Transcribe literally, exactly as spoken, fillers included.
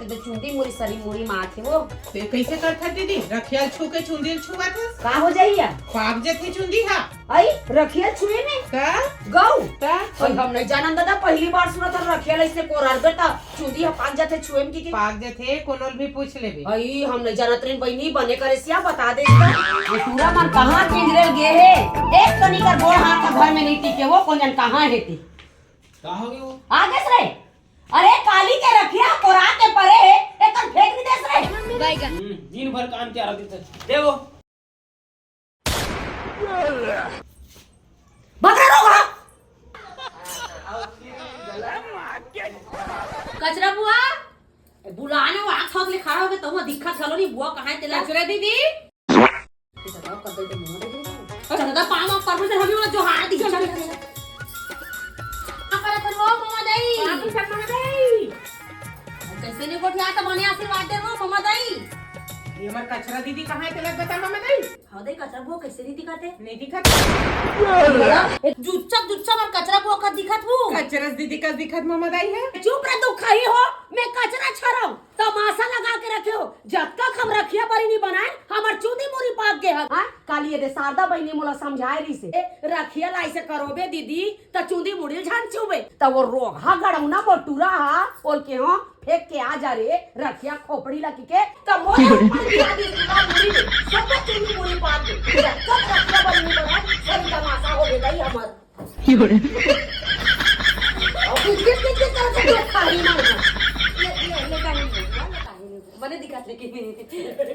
तो चुंदी मुड़ी, सरी मुड़ी मारथे वो। ते कइसे करथस दीदी? रखिया ल छू के चुंदी ल छुवाथस? का हो जाही यार? पाक जथे चुंदी हा। अई, रखिया ल छुए में? का? गऊ? का? अई, हम नइ जानन दादा, पहिली बार सुनत हन रखिया ल अइसने कोरारबे त चुंदी हा पाक जथे छुए में कि, कि? पाक जथे, कोनो ल भी पूछ लेबे। अई, हम नइ जानत रहेन बहिनी, बने करे सिया बता दे त। ये टूरा मन कहाँ किंजरे ल गे हे? एक कनी कर गोड़ हाथ ह घर में नइ टिके वो, कोन जन कहाँ हे ते। का हो गे वो? आ गेस रे। अरे काली के रखिया कोरा के परे हे, एकर फेंक नइ देस रे। हम्म, दिन भर काम के आरा देथे। दे वो। बकरा रोग हा। कचरा बुआ, बुलाने वो आँख ले खड़ा होके तहुआ दिखत घलो नहीं, बुआ कहाँ हे तेला? कचरा दीदी। अच्छा, दादा, पाँव में परमेश्वर हमी वाला जोहार दी। चल, चल, चल। का करत हन वो, ममा दाई? का करत हन, ममा दाई? कइसे नहीं गोठिया त बने आशीर्वाद दे वो, ममा दाई? ये हमर कचरा दीदी कहाँ हे, तेला बता, ममा दाई। हाँ दाई, कचरा बुआ कइसे नहीं दिखत हे? नहीं दिखत। ए, जुच्चा, जुच्चा हमर कचरा बुआ का दिखत हूँ। कचरा दीदी का दिखत, ममा दाई हे। चुप रह, तू खाही हो, मैं कचरा छरव। तमाशा लगा के रखे हो, जतका हम रखिया बरी नहीं बनाए, हमर चुंदी मुड़ी पाक गे हन। हाँ, काली ये दे शारदा बहिनी मोला समझाए रहिसे, ए, रखिया लाई से करोबे दीदी, त चुंदी मुड़ी झन चुबे। त वो रोगहा गड़ौना मोटूरा हा, ओल के हो, फेंक के आ जा रे, रखिया खोपड़ी ला किके, त मोरे ऊपर गिरा दिस पूरा मुड़ी में, सब चुंदी मुड़ी पाक गे। जतका रखिया बरी नहीं बनाए, सही तमाशा हो गे दाई हमर। अउ किट, किट, किट, किट करत हे, खाही मार। ले, ले, ले, काहे नहीं, ले, काहे नहीं। बने दिखत लेकिन।